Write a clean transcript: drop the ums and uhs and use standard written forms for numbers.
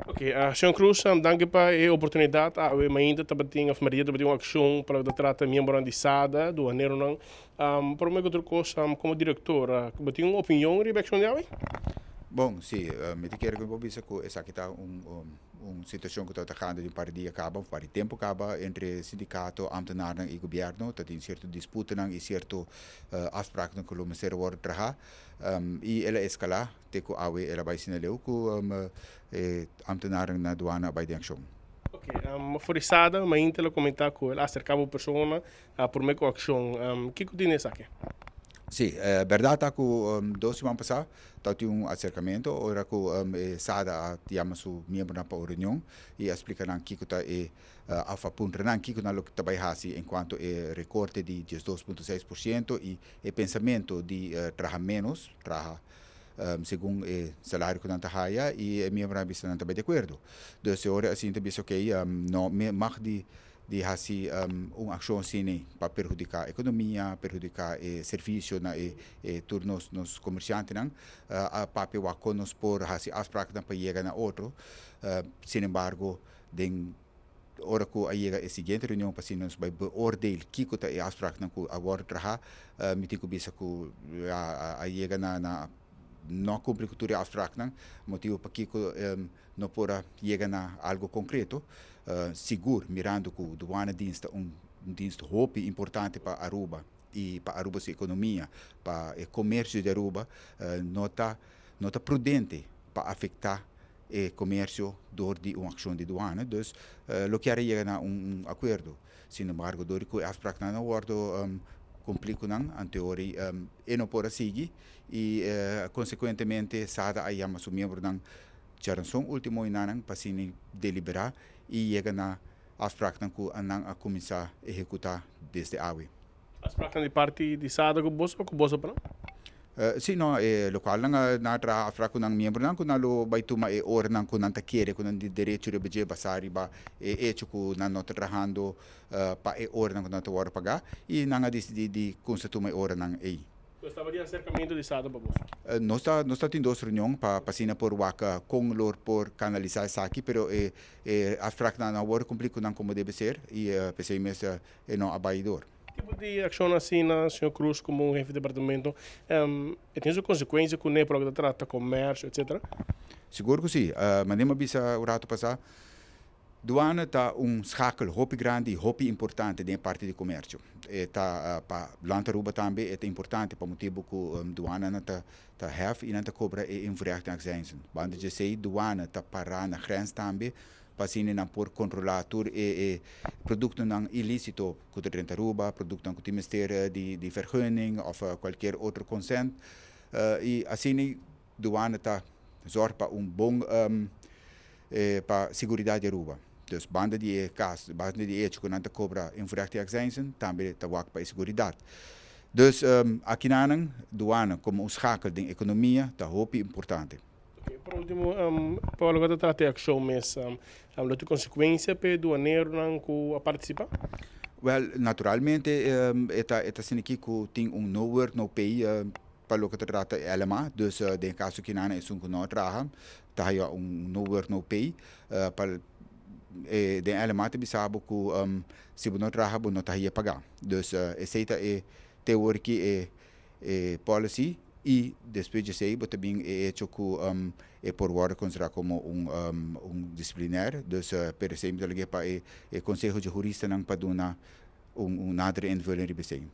Ok, señor Cruz, danki pa e oportunidad. Awe mainta tabatin, of merdia tabatin un accion pa loke ta trata miembronan di SADA, duaneronan. Prome cu tur cos, como director, bo tin un opinion riba e accion di awe? Bon, si, mi ta kere cu mi por bisa cu esaki ta un situacion cu ta trahando di un par di dia caba, un par di tempo caba entre sindicato, ambtenarnan y gobierno. Ta tin cierto disputanan y cierto afspraaknan cu lo mester worde traha y el a escala te cu awe el a bay asina leu cu e ambtenarnan na duana a bay den accion. Ok, for di Sada, mainta el a comenta cu el a acerca bo persona prome cu accion. Kico tin esaki? Si, berdad ta cu 2 siman pasa tabatin un acercamento ora cu e Sada a yama su miembronan pa un reunion y a splica nan kico ta e of a puntra nan kico nan lo ta bay haci en cuanto e recorte di 12.6% y e pensamento di traha menos, traha segun e salario cu nan ta haya, y e miembronan a bisa nan ta bay di acuerdo. Dus e ora asina ta bisa, ok, no mag di haci un accion asina pa perhudica economia, perhudica e servicio na e tur nos comerciantenan. A papia wak con nos por haci afspraaknan pa yega na otro. Sin embargo, den ora cu a yega e siguiente reunion pa asina nos bay beoordeel kico ta e afspraaknan cu a wordo traha, mi tin cu bisa cu a yega na no cumpli cu tur e afspraaknan, motibo pakico no por a yega na algo concreto. Sigur, mirando cu douane dienst ta un dienst hopi importante pa Aruba y pa Aruba su economia, pa e comercio di Aruba, no ta prudente pa afecta e comercio door di un accion di douane. Dus lo kier yega na un acuerdo. Sin embargo, door cu e afspraaknan no wordo cumpli cu nan, anto e no por a sigui y consecuentemente SADA a yama su miembronan djaranson ultimo nan pa asina delibera y yega na afspraaknan cu nan a cuminsa ehecuta desde awe. Afspraaknan di parti di SADA cu boso of cu boso pa nan? Si, no, locual nan a traha afspraak cu nan miembronan cu nan lo bay tuma e oranan cu nan ta kere cu nan di derecho riba dje basa riba e hecho cu nan no ta trahando pa e oranan cu nan ta wordo paga y nan a dicidi di cuminsa tuma e oranan ey. Dus tabatin acercamento di SADA pa boso? Nos ta tin dos reunion pa asina por wak con lo por canalisa esaki, pero e afspraaknan no a wordo cumpli cu nan como debe ser y pesey mes e no a bay door. Tipo di accion asina, señor Cruz, como un jefe di departamento, e tin su consecuencia cu ne pa loke ta trata comercio, etc.? Sigur cu si. Manera mi a bisa un rato pasa, douane ta un schakel hopi grandi y hopi importante den parti di comercio. E ta pa land Aruba tambe e ta importante pa motibo cu douane nan ta hef y nan ta cobra e invoerrecht en accijnzen. Banda di esey, douane ta para na grens tambe pa asina nan por controla tur e productonan ilicito cu ta drenta Aruba, productonan cu tin mester di vergunning of cualkier otro consent. Y asina douane ta zorg pa un bon pa seguridad di Aruba. Dus banda di e cas, banda di hecho cu nan ta cobra invoerrecht en accijnzen, tambe ta wak pa e seguridad. Dus aki nan douane como un schakel den economia ta hopi importante. Ok, por ultimo, pa loke ta trata e accion mes, lo tin consecuencia pa e duaneronan cu a participa? Wel, naturalmente e ta asina aki cu tin un no work no pay pa loke ta trata LMA, dus den caso cu nan esun cu no traha, ta haya un no work no pay. Pa den LMA ta bisa bo cu si bo no traha, bo no ta haya paga. Dus esey ta e teoria, e policy, y despues di esey bo tambe e hecho cu e por wordo considera como un disciplinair. Dus pero esey mi ta lag'e pa e conseho di juristanan pa duna un nadere invulling riba esey.